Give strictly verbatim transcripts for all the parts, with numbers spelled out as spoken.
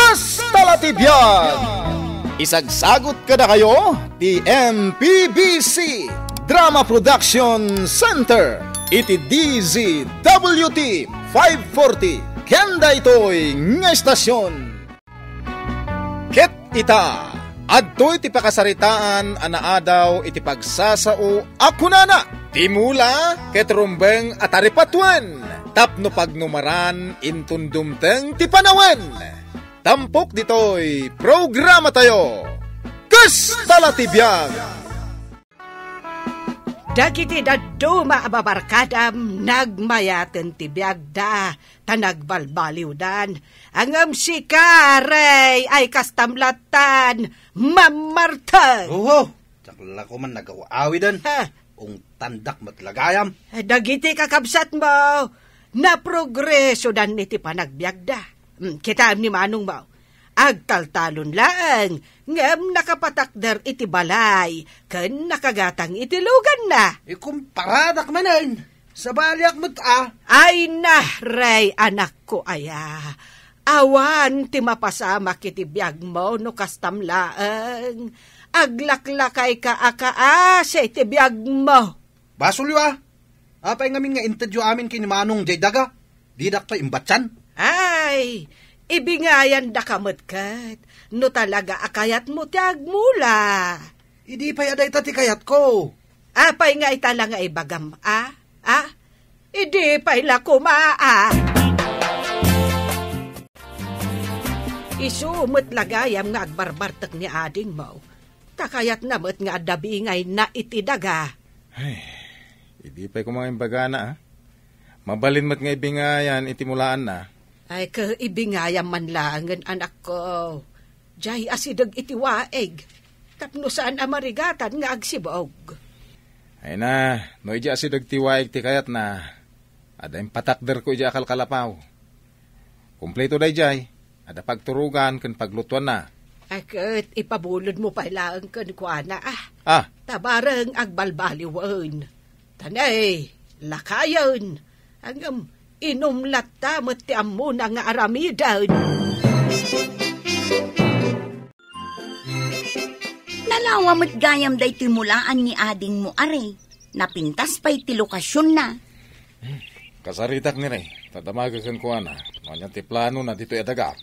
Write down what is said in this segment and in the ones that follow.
Kasta la ti biag! Isagsagut kadakayo ti M P B C Drama Production Center iti D Z W T five forty ken daytoy nga estasion. Ket ita, adtoy ti pakasaritaan a naadaw iti pagsasao a kunana, "Ti mula ket rumbeng a taripatuen, tapno pagnumaran inton dumteng ti panawen." Tampok ditoy programatayo, Kasta la ti biag! Dagiti dadduma a babarkadam, nagmayaten ti biagda, ta nagbalbaliwdan. Ngem sika, Rey, ay kastam lattan, mammartek. Oho, diak la koma nagaw-awiden. Ha? Ungtandak met la gayam. Dagiti kakabsatmo, naprogresodan iti panagbiagda. Hmm, kitaem ni manongmo. Agtaltalon laeng, ngem nakapatakder iti balay ken nakagatang iti luganna. Ikumparadak manen, sabaliak met a. Ay na, Rey, anakko aya. Awan ti mapasamak iti biagmo no kastam laeng. Aglaklakayka a kaasi ti biagmo. Basolyo a. Apay ngamin nga intedyo amin ken ni Manong jay daga? Didak pay imbatian. Ay, ibingayandaka met ket no talaga a kayatmo ti agmula. Idi pay a dayta ti kayatko. Apay nga ita la nga ibagam, a? A? Idi pay la koma, a? Isu met la gayam nga agbarbartek ni adingmo. Ta kayatna met nga adda bingayna iti daga. Ay, idi pay koma nga imbagana, a? Mabalin met nga ibingayan iti mulaanna. Ay, ket ibingayam man laengen, anakko. Jay asideg iti waig, tapno saan a marigatan nga agsibog. Ay na, no idiay asideg ti waig ti kayatna, adda impatakderko idiay a kalkalapaw. Kumpleto dayjay, adda pagturogan ken paglutuanna. Ay, ket ipabulodmo pay laeng kenkuana, a. A? Ta bareng agbalbaliwen. Ta ne, lakayen. Ngem inum latta met ti ammona nga aramiden. Nalawa met gayam daytoy mulaan ni adingmo, Are. Napintas pay ti lokasionna. Hmm. Kasaritak ni Rey, ta damaga kenkuana no ania ti planona ditoy a daga.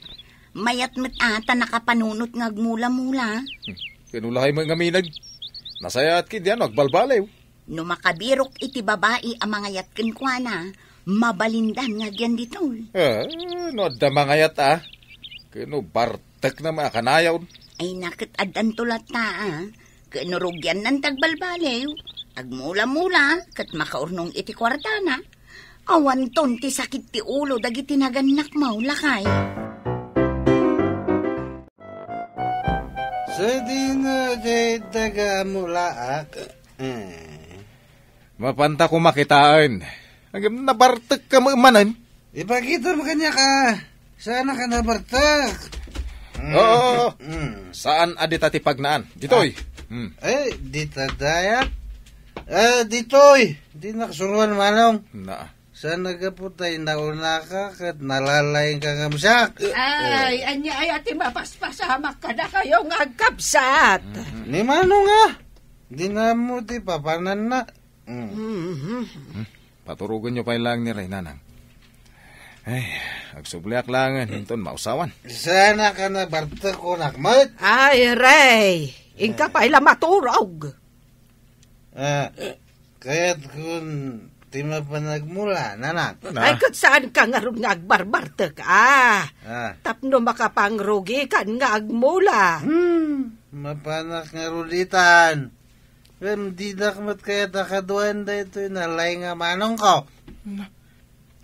Mayat met a ta nakapanunot nga agmula-mula. Hmm. Ken ulay met ngamineg. Nasayaat ketdi no agbalbaliw. No makabirok iti babai a mangayat kenkuana, mabalindan nga agyan ditoy. Eh, no adda mangayat a, ken no bartekna met a kanayon. Ay na ket addanto latta a, ken no rugiannan ti agbalbaliw, agmula-mula ket makaurnong iti kuartana. Awanton ti sakit ti ulo dagiti nagannakmo, lakay. Sadino ti tagamulaak? Eh. Mapanta koma kitaen. Ngem nabartekka met manen. Ipakitam kaniak a saannak a nabartek. Mm. Oo. Mm. Saan a dita ti pagnaan. Ditoy. Ah. Mm. Eh, dita dayat. Eh, ditoy. Dinak suruan manong. Na. Saan a gapu ta inaunaka ket nalalaingka ngem siak? Ay, ania aya ti mapaspasamak kadakayo nga agkabsat? Mhm. Ni Manong a, dina ammo ti papananna. Mm. Mhm. Hmm, paturogenyo pay laeng ni Rey, Nanang. Ay, agsubliak laengen inton mausawan. Saan a ka nabartek kunak met? Ay, Rey, inka pay la maturog. Ah, kayatkon ti mapan agmula, Nanang. Na. Ay, ket saanka ngarud nga agbarbartek, a? Ah. Tapno makapangrugikan nga agmula. Hmm, mapanak ngarud itan. Ngem dinak met kayat a kaduaen daytoy nalaing a manongko. Na.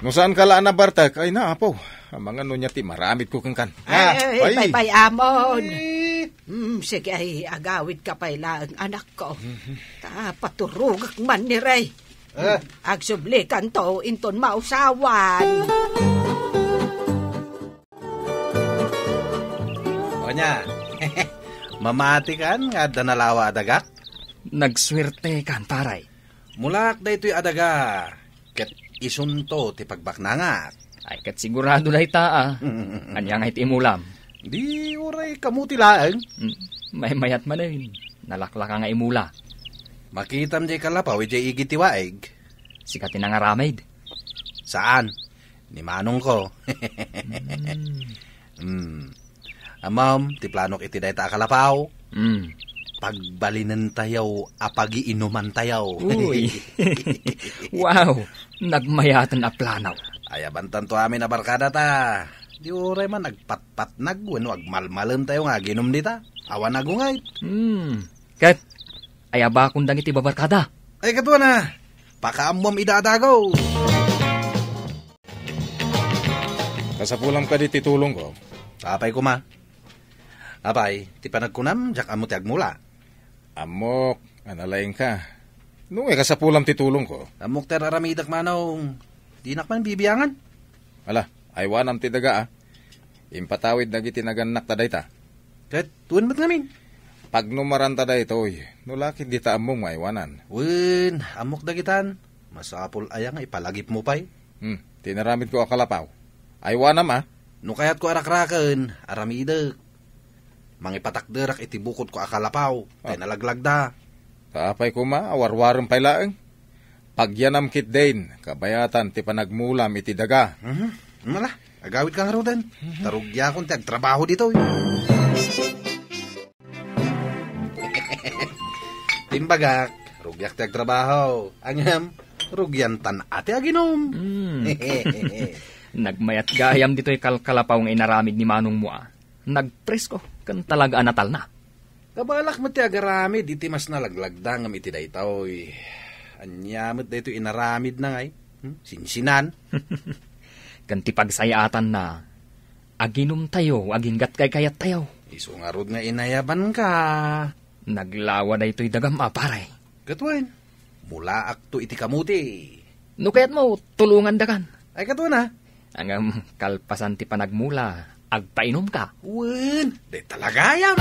No saanka la a nabartek, ay na, Apo. Amangan no ania ti maaramidko kenkan. Ay, ay, ay, baybay-amon. Eh. Hmm, sige, ay, agawidka pay laeng, anakko. Mhm. Ta paturogek man ni Rey. Eh. Agsublikanto inton mausawan. Ania, mamatikan nga adda nalawa a dagak? Nagsuertekan, pare. Mulaak daytoy a daga, ket isunto ti pagbaknangak. Ay, ket sigurado dayta, a. Ania ngay ti imulam? Di uray kamuti laeng. Mm, maymayat manen. Nalaklaka nga imula. Makitam diay kalapaw idiay igid ti waig. Sika ti nangaramid. Saan? Ni manongko. Mm. Mm. Ammom, ti planok iti dayta a kalapaw. Mm. Pagbalinentayo a pagiinumantayo. Uy. Wow, nagmayaten a plano. Ayabantanto amin a barkada ta. Di uray man agpatpatnag wenno agmalmalemtayo nga aginum dita. Awan agunget. Hmm. Ket, ayabakon dagiti babarkada. Ay, katuana. Pakaammom ida a dagaw. Kasapulam kadi ti tulongko? Apay koma. Apay, ti panagkunam, diak ammo ti agmula. Ammok, nga nalaingka. No, eh, kasapulam ti tulongko. Ammok ti ar-aramidek, manong. Dinak man bibiangan. Ala, aywanam ti daga, ah. Impatawid dagiti nagannak ta dayta. Ket, wen met ngamin. Pagnumaranta daytoy, no lakit dita ammom nga aywanan. Wen, ammok dagitan. Masapul aya nga ipalagipmo pay? Hmm, ti inaramidko a kalapaw. Aywanam, ah. No kayatko a rakraken, aramidek. Mangipatakderak iti bukodko a kalapaw, tay Ah. nalaglagda. Apay koma, awarwarem pay laeng. Pagyanam ketdin, kabayatan ti panagmulam iti daga. Mhm. Mala, agawidka ngaruden. Mhm. Ta rugiakon ti agtrabaho ditoy. Timbagak, rugiak ti agtrabaho. Ngem, rugiantan a ti aginum. Mm. Nagmayat gayam ditoy kalkalapaw nga inaramid ni manongmo, ah. Nagpresko, ken talaga a natalna. Kabalak met ti agaramid iti mas nalaglagda ngem iti daytoy. Ania met daytoy inaramidna ngay? Hmm? Sinsinan? Ken ti pagsayaatanna, aginumtayo, aginggat kaykayattayo. Isu ngarud nga inayabanka. Naglawa daytoy dagam a, pare. Ket wen, mulaakto iti kamuti. No kayatmo, tulongandakan. Ay, katuana. Ngem kalpasan ti panagmula, agpainumka. Wen, dayta la gayam.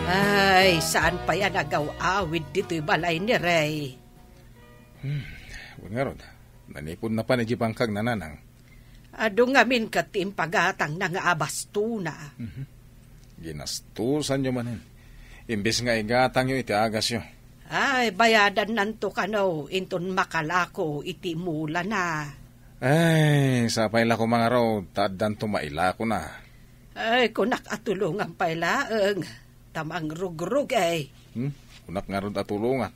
Ay, saan pay a nagaw-awid ditoy balay ni Rey? Hmm, wen ngarud, nanipudna pay idiay bangkag, Nanang. Adu ngamin ket ti impagatangna nga abastona. Mhm. Ginastosanyo manen. Imbes nga igatangyo iti agasyo. Ay, bayadannanto kano inton makalako iti mulana. Ay, sapay la koma ngarud, ta addanto mailakona. Ay, kunak a tulongam pay laeng, ta mangrugrugay. Hmm? Kunak ngarud a tulongak.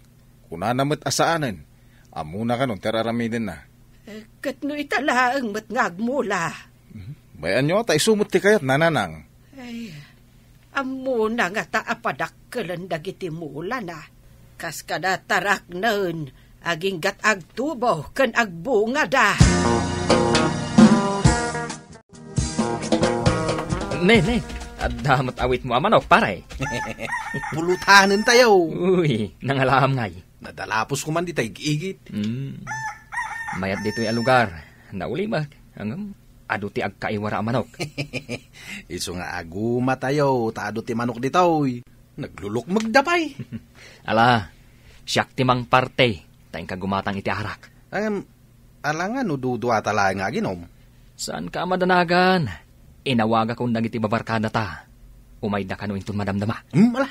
Kunana met a saanen. Ammona kano ti ar-aramidenna. Eh, ket no ita laeng met nga agmula? Mhm. Bay-anyo, ta isu met ti kayatna, Nanang. Ay, ammona ngata a padakkelen dagiti mulana. Kas kada taraknen, aginggat agtubo ken agbungada. Ne, ne, adda met awitmo a manok, pare. Pulutanentayo. Uy, nangalaam ngay. Nadalapos ko man dita igigit. Hmm. Mayat ditoy a lugar. Naulimek. Ngem, adu ti agkaiwara a manok. Isu nga agumatayo, ta adu ti manok ditoy. Naglulukmegda pay. Ala, siak ti mangparte, ta inka gumatang iti arak. Ngem, ala nga no duduata laeng nga aginum? Saanka a madanagan. Inawagakon dagiti babarkadata. Umayda kano inton madamdama. Hmm, ala.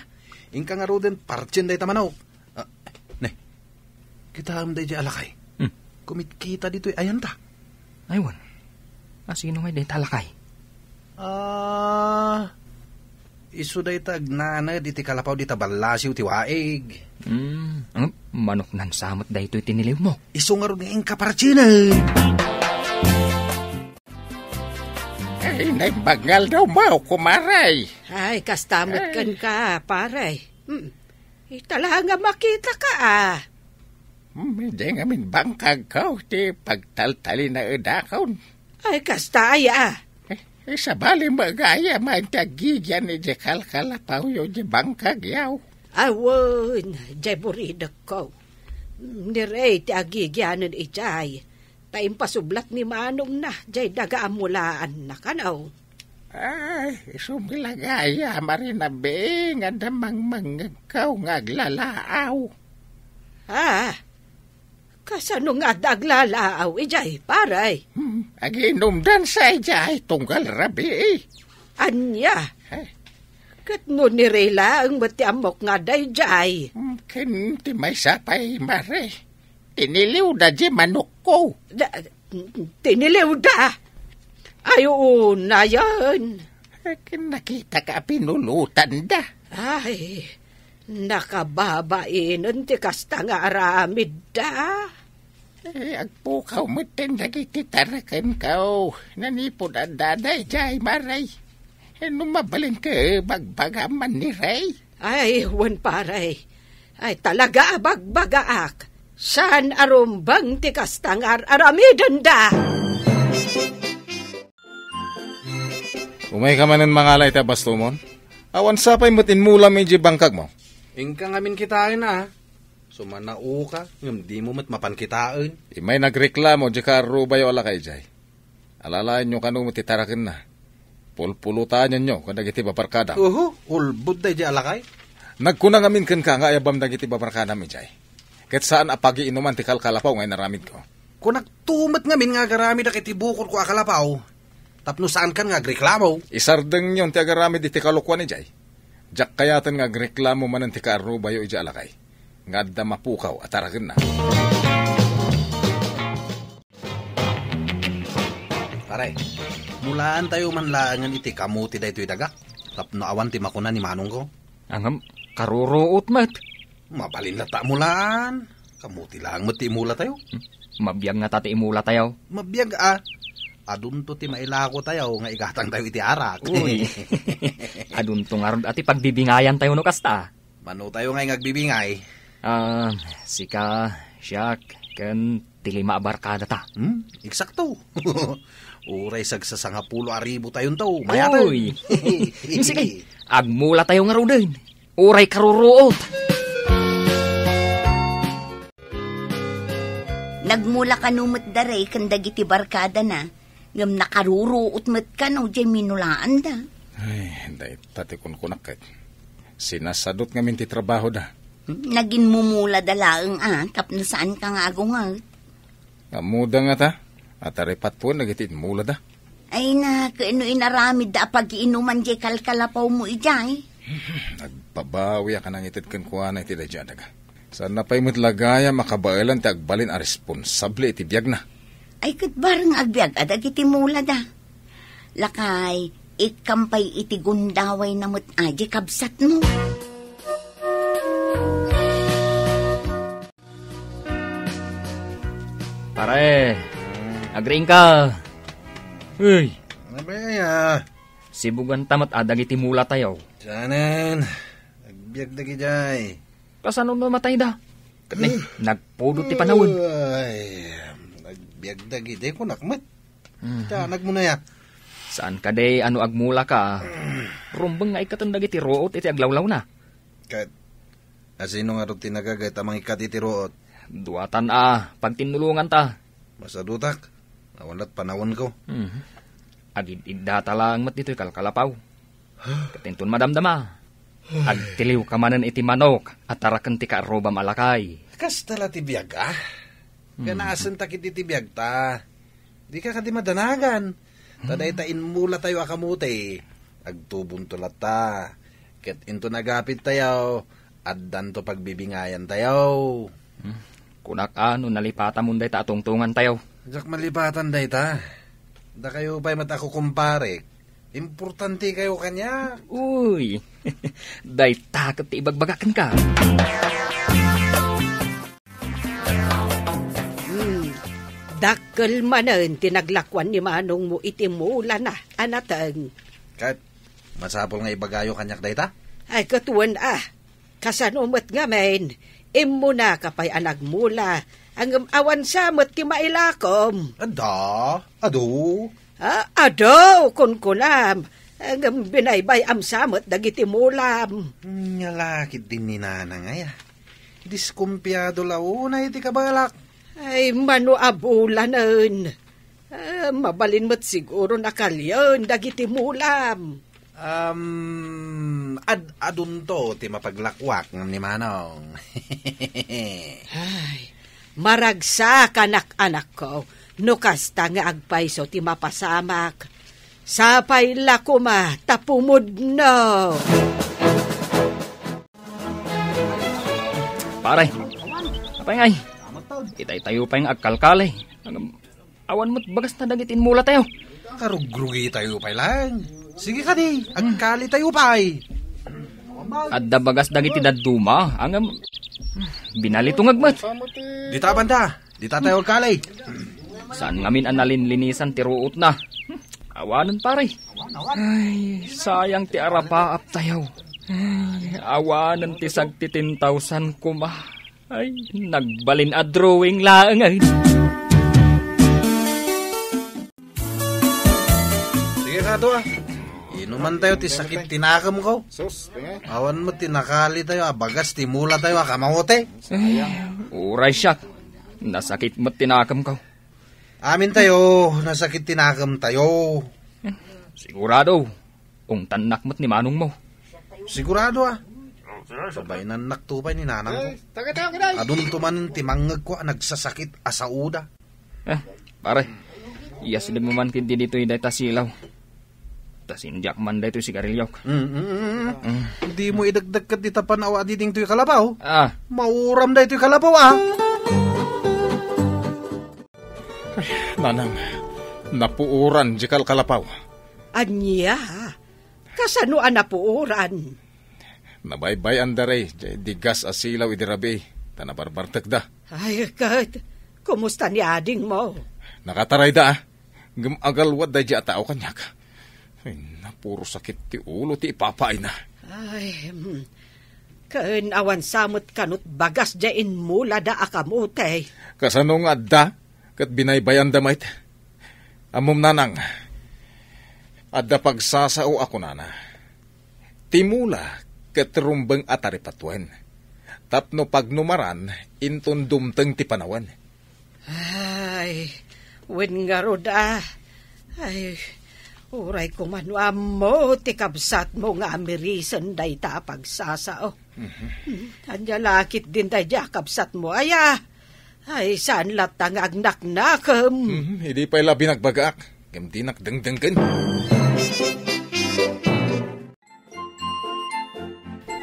Inka ngaruden, partien dayta manok. Ah, ne. Kitaem daydiay a lakay. Hmm. Kumitkita ditoy ayanta. Ay, wen. A, sino ngay dayta a lakay? Ah, isu dayta agnaned iti kalapaw dita ballasiw ti waig. Hmm. Ano? Manoknan sa met daytoy ti niliwmo? Isu ngarud nga inka, partien. Ay, naimbag nga aldaw mo, kumare. Ay, kasta met Ay. Kenka, pare. Hmm. Ita la nga makitaka, ah. Hmm, idiay ngamin bangkagko ti pagtaltalinaedakon. Ay, kasta aya. Eh, eh, sabali met gayam ti aggigian idiay kalkalapawyo idiay bangkagyo. Awan, idiay buridekko. Hmm, ni Rey ti aggigianen idiay. Ta impasublat ni manongna, jay daga a mulaanna kano. Ay, isu met la gayam a rinabi nga adda mangmangngegko nga aglalaaw. Ah, Kasano nga adda aglalaaw idiay, pare? Hmm, aginumdan sa idiay tunggal rabii. Ania? Eh? Ket no ni Ray laeng met ti ammok nga adda idiay. Hmm, ken ti maysa pay, mare. Tiniliwda diay manokko. Da-, tiniliwda? Ay, unayen. Eh, ken nakitak a pinulotanda. Ay, nakababainen ti kasta nga aramidda. Eh, agpukaw metten dagiti tarakenko. Nanipud adda daydiay, mare. Eh, no mabalin ket bagbagam man ni Ray. Ay, wen, pare. Ay, talaga a bagbagaak. Saan a rumbeng ti kasta nga ar-aramidenda. Umayka manen mangala iti abastomon. Awan sapay met inmulam idiay bangkagmo. Inka ngamin kitaen, a. Sumanaoka, ngem dimo met mapan kitaen. Immay nagreklamo diay kaarrubayo a lakay idiay. Alalaenyo kano met ti tarakenna. Pulpulotanenyo kadagiti babarkada. Uhu, ulbod daydiay a lakay. Nagkuna ngamin kenka nga ayabam dagiti babarkadam idiay. Ket saan a pagiinuman ti kalkalapaw nga inaramidko. Kunak to met ngamin nga agaramidak iti bukodko a kalapaw. Tapno saankan nga agreklamo. Isardengyon ti agaramid iti kalokuan idiay. Diak kayaten nga agreklamo manen ti kaarrubayo idiay a lakay nga adda mapukaw a tarakenna. Pare, mulaantayo man laengen iti kamuti daytoy daga, tapno awan ti makuna ni manongko. Ngem, karuruot met. Mabalin latta a mulaan. Kamuti laeng met ti imulatayo. Hmm, mabiag ngata ti imulatayo. Mabiag a. Adunto ti mailakotayo nga igatangtayo iti arak. Uy. Adunto ngarud a ti pagbibingayantayo no kasta. Manotayo ngay nga agbibingay? Ah, sika, siak, ken ti lima a barkadata. Hmm, eksakto. Uray sagsasangapulo a ribu tayonto, mayaten. Uy. Sige, agmulatayo ngaruden. Uray karuruot. Nagmula kano met da Ray ken dagiti barkadana, ngem nakaruruot met kano diay minulaanda. Ay, dayta ti kunkunak ket. Sinasadot ngamin ti trabahoda. Naginmumulada laeng a, tapno saanka nga agunget. Ammoda ngata, a taripatpuen dagiti inmulada. Ay na, ken no inaramidda a pagiinuman diay kalkalapawmo idiay? Agbabawiak a nangited kenkuana iti daydiay a daga. Saanna pay met la gayam a kabaelan ti agbalin a responsable iti biagna. Ay, ket bareng nga agbiag a dagiti mulada. Lakay, ikkam pay iti gundawayna met a diay kabsatmo. Pare, agriingka. Uy. Ano ba yan, ah? Sibuganta met a dagiti mulatayo. Saanen, agbiag dagidiay. Kasano no matayda? Ket ni, hmm, nagpudot ti panawen. Ay, agbiag dagidiay, kunak met. Mhm. Tianagmo na ya. Saan kadi a no agmulaka? Rumbeng nga ikkaten dagiti ruot iti aglawlawna. Ket, asino ngarud ti nagaget a mangikkat iti ruot? Duatan a pagtinnulonganta. Masadutak. Awan lat panawenko. Mhm. Agid-iddata laeng met ditoy kalkalapaw. Ket inton madamdama, agtiliwka manen iti manok a taraken ti kaarrubam a lakay. Kasta la ti biag, a? Hmm. Ganasenta ketdi ti biagta. Dika kadi madanagan. Ta dayta inmulatayo a kamuti, agtubonto latta. Ket inton agapidtayo, addanto pagbibingayantayo. Hmm. Kunak a no nalipatamon dayta a tungtongantayo. Diak malipatan dayta. Dakayo pay met a kukumparek. Importantekayo kaniak. Uy, dayta ket ti ibagbagak kenka. Hmm, dakkel manen ti naglakuan ni manongmo iti mulana a nateng. Ket, masapul nga ibagayo kaniak dayta? Ay, ket wen a. Kasano met ngamin? Immunaka pay a nagmula, ngem awan sa met ti mailakom. Adda? Adu? Ah, adu, kunkunam. Ngem binaybay-am sa met dagiti mulam. Nya la ketdi ni nanang aya. Diskumpiado la unay ti kabalak. Ay, mano a bulanen. Ah, mabalin met siguro nakalien dagiti mulam. Um, ad-adunto ti mapaglakuak ngem ni Manong. Ay, Maragsak, anak-anakko, no kasta nga agpayso ti mapasamak. Sapay la koma ta pumudno. Pare, apay ngay? Itay tayo pay nga agkalkali. Awan met bagas na dagiti inmula tayo. Karugrugi tayo pay lang. Sige kadi, agkali tayo pay. Adda bagas dagiti dadduma, ngem binalitungag met. Dita banda, dita tayo agkali. Saan ngamin a nalinlinisan ti ruotna? Awanen, pare. Ay, sayang ti arapaap tayo. Ay, awanen ti sagtitin tawsan koma. Ay, nagbalin a drawing laeng, ay. Sige, kato, ah. Inuman tayo ti sakit ti nakem ko. Sus, tinga. Awan met ti nakali tayo, ah, bagas ti mula tayo, ah, kamaote. Ay, uray siak. Nasakit met ti nakem ko. Amin tayo, nasakit ti nakem tayo. Sigurado, ungtannak met ni manongmo. Sigurado, ah. Babainannak to pay ni nanang ko. Adunto man ti mangngeg ko a nagsasakit a saoda. Eh, pare, iyaslem mo man ket ditoy dayta silaw. Ta sindiak man daytoy sigarilyo. Mm, mm, mm, mm. Mm. Di mo idagdag ket dita panaw a diding toy kalapaw. Ah. Mauram daytoy kalapaw, ah. Ay, nanang, napuoran di kalkalapaw. Ania? Kasano a napuoran? Nabaybay-anda ray, di gas a silaw idi rabii, ta nabarbartekda. Ay, ket, kumusta ni adingmo? Nakatarayda, ah. Ngem agalwad daydi a tao kaniak. Ay, napuro sakit ti ulo ti ipapaayna. Ay, hmm. Ken awan sa met kano ti bagas diay inmulada a kamote. Kasano nga adda? Ket binaybay-anda met. Ammom, nanang, adda pagsasao a kunana, "Ti mula ket rumbeng a taripatuen, tapno pagnumaran inton dumteng ti panawen." Ay, wen ngarud, ah. Ay, uray koma no ammo ti kabsatmo nga amirisen dayta a pagsasao. Mhm. Hmm, ania la ketdin daydi a kabsatmo, aya? Ay, saan latta nga agnaknakem? Mhm, idi pay la binagbagaak, ngem dinak dengdenggen.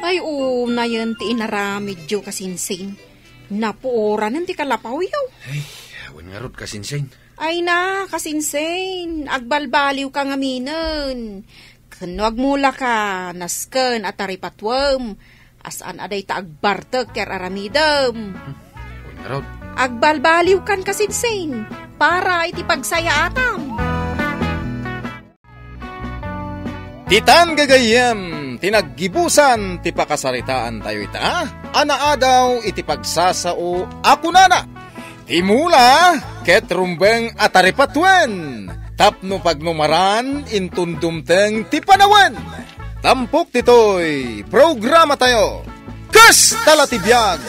Ay, unayen ti inaramidyo, kasinsin. Napuoranen ti kalapawyo. Ay, awan ngarud, kasinsin. Ay na, kasinsin, agbalbaliwka ngaminen. Ken no agmulaka, nasken a taripatuem, a saan a dayta agbartek ti ar-aramidem. Awan ngarud. Agbalbaliwkan, kasinsin, para iti pagsayaatam. Ditan gagayyem ti naggibusan ti pakasaritaantayo ita a naadaw iti pagsasao a kunana, "Ti mula ket rumbeng a taripatuen, tapno pagnumaran inton dumteng ti panawen." Tampok ditoy programatayo, Kasta la ti biag!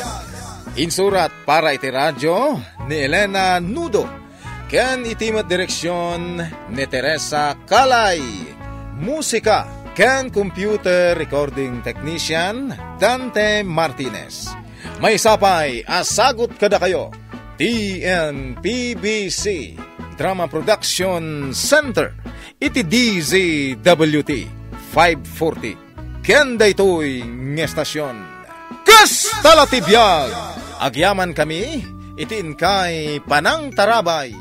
Insurat para iti radyo ni Elena Nudo. Ken iti met direksion ni Teresa Calay. Musika ken computer recording technician, Dante Martinez. Maysa pay a sagut kadakayo, T N P B C Drama Production Center, iti D Z W T five forty. Ken daytoy nga estasion, Kasta la ti biag! Agyamankami iti inkay panangtarabay.